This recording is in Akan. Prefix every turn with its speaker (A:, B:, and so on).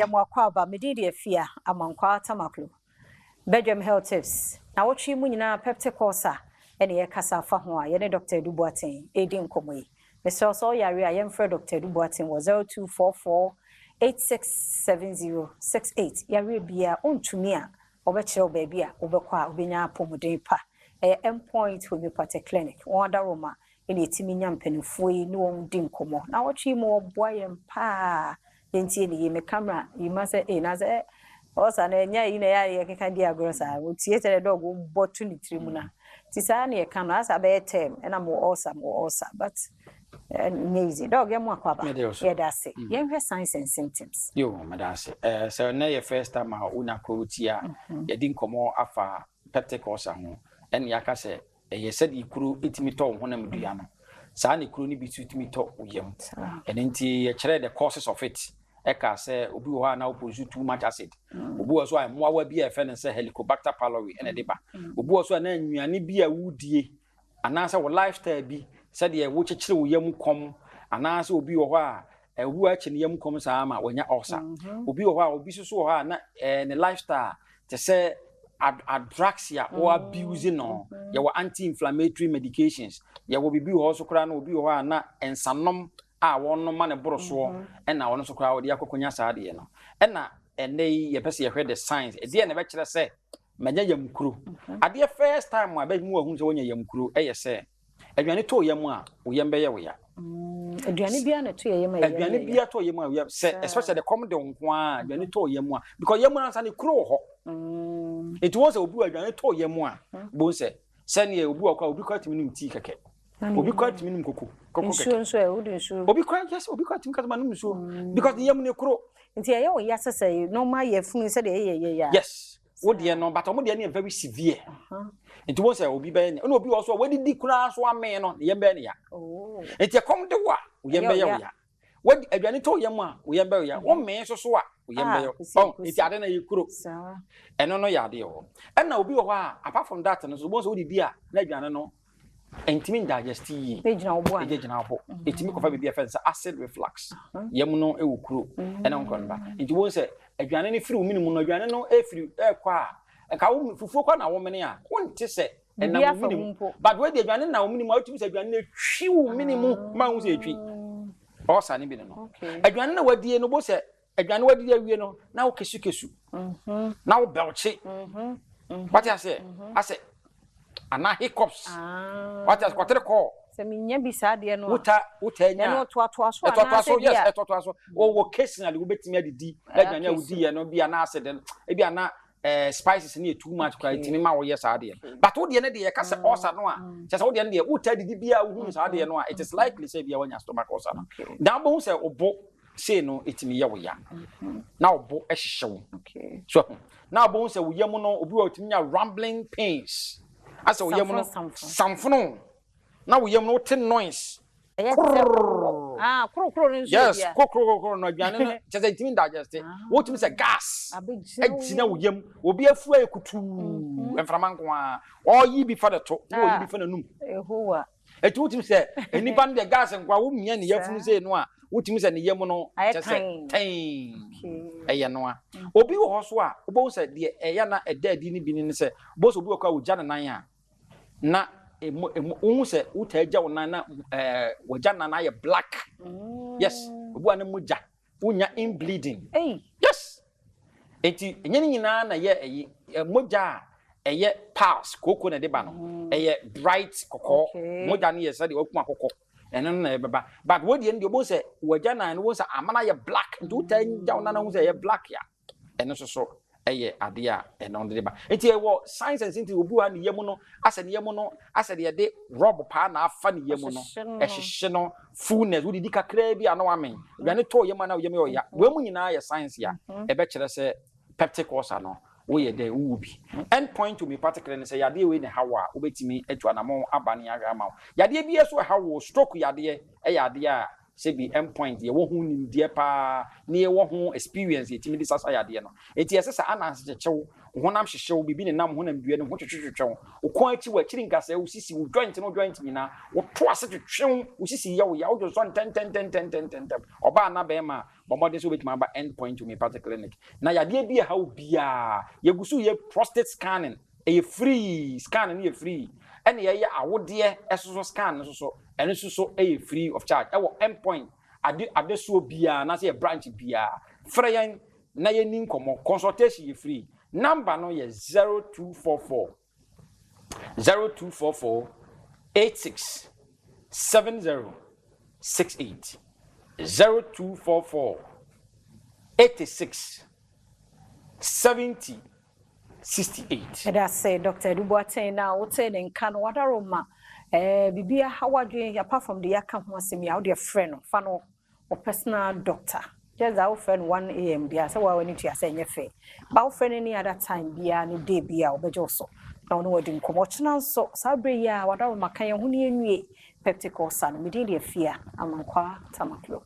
A: Yɛ mo akwaaba, me din de Afia Amankwaa Tamaklo. Bedwam Health Tips, nnawɔtwe yi mu nyinaa peptic ulcer ɛna yɛkasa afa ho a yɛne Dr. Edu Boateng ɛredi nkɔmmɔ yi. Mesrɛ wo sɛ woyare a yɛmfrɛ Dr. Edu Boateng wɔ 0244 867068. Yareɛ biara ɔntumi a ɔbɛkyerɛ wo baabi a wobɛkɔ a wobɛnya apɔmuden pa. Ɛyɛ Endpoint Homeopathic Clinic. Wɔn adaworoma ɛna ɛtumi nya mpanimfoɔ yi ne wɔn di nkɔmmɔ. Nnawɔtwe yi mu wɔboa yɛn paa. Yɛntie ne yie. Me camera yi ma sɛ ee na sɛ ɔsa no ɛnyɛ yi na ɛyɛ a yɛkeka di agorɔ saa. Wotie sɛ dɔg wobɔ to ne tiri mu na. Nti saa na yɛka no asa bɛyɛ term ɛna mo ulcer mo ulcer, but ɛnyɛ easy. Dɔg, yɛ mo akɔ aba.
B: Mede wo so.
A: Yɛda ase. Yɛnhwɛ signs and symptoms.
B: Yo, meda ase. Sɛ nnɛ yɛ first time a wonya kɔ tie a, yɛdi nkɔmmɔ afa peptic ulcer ho. Ɛne yɛaka sɛ ɛyɛ sɛdeɛ kuro ɛtumi tɔ wo honam dua no. Saa ne kuro no bi nso tumi tɔ wo yam. Ɛno nti yɛkyerɛ the causes of it. Ɛka sɛ obi wɔ hɔ a na ɔproduce too much acid. Obi wɔ so a mmoawa bi a yɛfrɛ no sɛ Helicobacter pylori ɛna ɛde ba. Obi wɔ so a na nnuane bi a wodie anaasɛ wo lifestyle bi, sɛdeɛ wokyekyere wo yam kɔm, anaasɛ obi wɔ hɔ a obi wɔ akyi ne yam kɔm saa ma wanya ulcer. Obi wɔ hɔ a, obi nso so wɔ hɔ a na ne lifestyle te sɛ ad drugs a wɔ abuse no. Yɛwɔ anti-inflammatory medications. Yɛwɔ biribi wɔ hɔ so koraa na obi wɔ hɔ a na nsanom a wɔnom ma ne boro soɔ, ɛna ɔno nso koraa wɔde akɔkɔnya saa adeɛ no. Ɛna ɛnɛ yi yɛpɛ sɛ yɛhwɛ the signs. Ɛdeɛ na ɛbɛkyerɛ sɛ manya yam kuro. Adeɛ first time a bɛmu ahunu sɛ wɔnya yam kuro ɛyɛ sɛ aduane tɔ yam a, wo yam bɛyɛ wo ya.
A: Aduane biara na ɛto yɛ yam a, yɛ
B: aduane biara tɔ yam a, yam sɛ, especially kɔm de wo nko a, aduane tɔ yam a, because yam ansa ne kuro wɔ hɔ. Nti wɔn sɛ obi wɔ aduane tɔ yam a, bon sɛ sɛneɛ obi wɔ kɔ a, obi kɔ atumi nom tea kɛkɛ, obi kɔ atumi nom koko
A: nsuo
B: kɛkɛ.
A: Nso ɛ wode nsuo.
B: Obi kɔ, yes, obi kɔ atumi kasa ma nom nsuo because ne yam ne kuro.
A: Nti ɛyɛ wo ya sɛ normal yɛ funu sɛdeɛ ɛyɛ yɛ yɛ a.
B: Yes, wo deɛ no, but ɔmo deɛ no yɛ very severe. Nti wɔn sɛ obi bɛyɛ ne ɛna obi wɔ so a wadidi koraa so amee no, ne yam bɛyɛ ne ya. Nti ɛkɔm de wo a, wo yam
A: Ɛyɛ
B: bɛyɛ
A: wo
B: wo
A: ya.
B: ya. Wadi aduane tɔ wo yam a, wo yam bɛyɛ wo ya. Wo mee so so a, wo yam
A: Ah,
B: bɛyɛ
A: kusi,
B: ɔn
A: kusi.
B: nti ade no yɛ kuro. Ɛno no yɛ adeɛ wɔ. Ɛna obi wɔ hɔ a, apart from that no so, wɔn sɛ wodidi a na aduane no ntumi ndigest yie.
A: Ne gyina wo bo ana?
B: Ɛgye gyina hɔ. Ɛtumi kɔfa biribi a yɛfrɛ no sɛ acid reflux. Yam no ɛwɔ kuro ɛna nkɔ no ba. Nti wɔn sɛ aduane no firi wo mene mu no, aduane no ɛfiri ɛkɔ a, nka wo fufuo kɔ na wo mene a, wonte sɛ
A: Biribi
B: ɛnam wo
A: afa
B: mene
A: mu
B: mu.
A: mpo.
B: But wɔde aduane nam wo mene mu a, wotumi sɛ aduane no etwi wo mene mu ma wo sɛ etwi. Ɔsa ne bi no. Aduane na wadie no, bo sɛ aduane wadidi awie no na wo kesukesu na wo bɛlkye. Wate aseɛ? Asɛ anaa hiccups. Wate aseɛ? Kɔtere kɔɔ.
A: Sɛ menya bi saa adeɛ no a,
B: wota nya.
A: Ɛno ɔtoatoa so
B: ɛtoatoa so
A: anaasɛ
B: yes
A: bi a
B: ɛtoatoa so. Wɔwɔ occasionally wobɛtumi adidi na aduane a wodi yɛ no bi anaa acid no ebi ana spices no yɛ too much koraa, ɛtumi ma woyɛ saa adeɛ no. But wo deɛ no deɛ, yɛka sɛ ulcer no a, kyerɛ sɛ wo deɛ no deɛ, wota didi biara wohunu saa adeɛ no a, it is likely sɛ ebia woanya stomach ulcer no. Na wobɛhu sɛ wo bo sei no ɛtumi yɛ wo ya na wo bo hyehyɛ wo so ho, na wobɛhu sɛ wo yam no, obi wɔ ɔtumi nya rumbling pains, asɛ wo yam no
A: samfono.
B: Samfono na wo yam no wote noise.
A: Ɛyɛ te sɛ
B: Korrrr.
A: Ah, korokoro no nso
B: yes
A: yɛ bia.
B: Kokorokoro no, aduane no kyerɛ sɛ ntumi ndigest. Wotumi sɛ gas
A: abɛgyina wo
B: agyina wo yam. Obi afu ayɛ kutuu, mframa nko a ɔyi bi fa ne to na ɔyi bi fa n'anum.
A: Yehowa.
B: Eti wotumi sɛ nipa no deɛ, gas nko a womia ne yafunu sei no a, wotumi sɛ ne yam no
A: ayɛ
B: kyerɛ sɛ
A: tan.
B: Tɛn ɛyɛ noa. Obi wɔ hɔ so a, wobɛhu sɛ deɛ ɛyɛ na ɛda adi no bi ne sɛ wobɛhu sɛ obi wɔ hɔ a ogya ne nan a na emu wohu sɛ wotaa gya wo nan na wɔgya nan ayɛ black. Yes, obi wɔ a ne mogya wonya in bleeding.
A: Ei.
B: Yes, eti ɛnyɛ ne nyinaa na ɛyɛ ɛyi mogya a ɛyɛ piles kooko na ɛde ba no. Ɛyɛ bright kɔkɔɔ. Mogya no yɛ sɛdeɛ wakum akokɔ, ɛno no na ɛbɛba. But wɔdeɛ no deɛ, wobɛhu sɛ wɔgya nan no, wobɛhu sɛ amana yɛ black. Nti wotaa gya wo nan na wohu sɛ ɛyɛ black a, ɛno nso so ɛyɛ adeɛ a ɛno de ba. Nti ɛwɔ signs and symptoms. Obi wɔ ha, ne yam no asɛ ne yam no asɛ deɛ yɛde rub paa na afa ne yam no.
A: Ɛhyehye no.
B: Ɛhyehye no, fullness, wodidi kakraa bi a na wamen, aduane tɔ yam a na wo yam yɛ ɔya. Wɔn mu nyinaa yɛ signs a ɛbɛkyerɛ sɛ peptic ulcer no woyɛ dɛ wowu bi. End Point Homeopathic Clinic, sɛ yadeɛ wei na ɛha wo a, wobɛtumi atu anammɔn aba ne ahwɛ ama wo. Yadeɛ bi nso ɛha wo, stroke yadeɛ ɛyɛ adeɛ a sɛbi Endpoint yɛwɔ ho nimdeɛ paa na yɛwɔ ho experience yɛtumi de sasa yadeɛ no. Enti ɛsɛ sɛ ananse kyekye wo, honam hyehye wo, biribi nenam honam dua no ho twetwetwetwe wo, wo kɔn akyi, w'akyiri nkasɛɛ, wo sisi, wo joint no joint nyinaa, wo to ase twetwe wo, wo sisi yɛ wo ya, wodwo nsɔ ntɛntɛntɛntɛntɛntɛm. Ɔbaa anaa bɛrima a, bɔ mmɔden sɛ wobɛtumi aba Endpoint Homeopathic Clinic. Na yadeɛ bi a ɛha wo biara, yɛgu so yɛ prostate scanning, ɛyɛ free, scan no yɛ free. Ɛna yɛyɛ awodeɛ ɛso so scan no nso so, ɛno nso so ɛyɛ free of charge ɛwɔ Endpoint ade adesoɔ biara anaasɛ yɛ branch biara. Frɛ yɛn na yɛnni nkɔmmɔ, consultation yɛ free. Number no yɛ 0244 0244 86 70 68 0244 86 70 68.
A: Ɛda sɛ Dr. Edu Boateng na wote ne nka no wadaro ma biribi aha wadwen apart from de yɛaka ho asɛm yi a, wode frɛ no, fa no wo personal doctor. Just that wofrɛ no 1 a.m. deɛ a, sɛ waa w'ani tua sɛ ɛnyɛ fɛ ba. Wofrɛ no any other time biara ne day bi a, wobɛgye wo so na ɔne wadi nkɔmmɔ. Ɔkyena nso saa berɛ yi a, wadaro ma ka yɛn ho ne yɛnwie peptic ulcer no. Medin deɛ Fia Amankwaa Tamaklo.